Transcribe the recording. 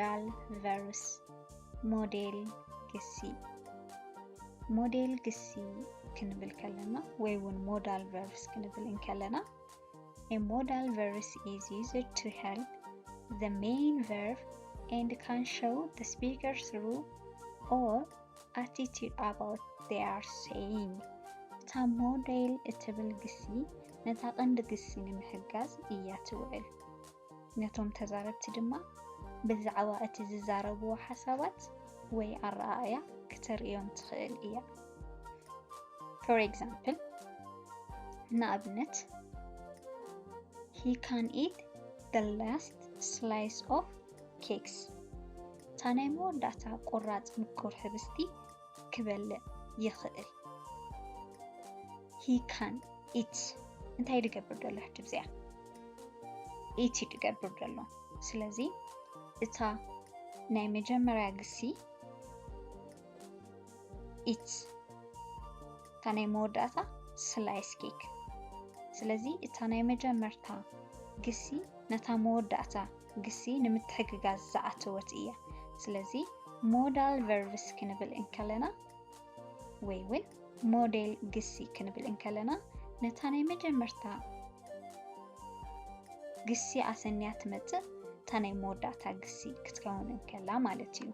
Modal verbs. ሞዴል ግሲ። ሞዴል ግሲ ክንብል ከለና ወይ እውን modal verbs ክንብል እንከለና a modal verbs is used to help the main verb and can show the speaker's role or attitude about they are saying. እታ ሞዴል እትብል ግሲ ነታ ቀንዲ ግሲ ንምሕጋዝ እያ ትውዕል። ነቶም ተዛረብቲ ድማ ብዛዕባ እቲ ዝዛረብዎ ሓሳባት ወይ ኣረኣእያ ክተርእዮም ትኽእል እያ። For example፣ ንኣብነት he can eat the last slice of cakes። እታ ናይ መወዳእታ ቁራጽ ምቁር ህብስቲ ክበልዕ ይኽእል። He can eat እንታይ ድገብር ዘሎ ሕጂ ብዚኣ eat ድገብር ዘሎ። ስለዚ እታ ናይ መጀመርያ ግሲ eat እታ ናይ መወዳእታ slice cake። ስለዚ እታ ናይ መጀመርታ ግሲ ነታ መወዳእታ ግሲ ንምትሕግጋዝ ዝኣተወት እያ። ስለዚ modal verbs ክንብል እንከለና ወይ እውን ሞዴል ግሲ ክንብል እንከለና ነታ ናይ መጀመርታ ግሲ ኣሰንያ ትመጽእ እታ ናይ መወዳእታ ግሲ ክትከውን እንከላ ማለት እዩ።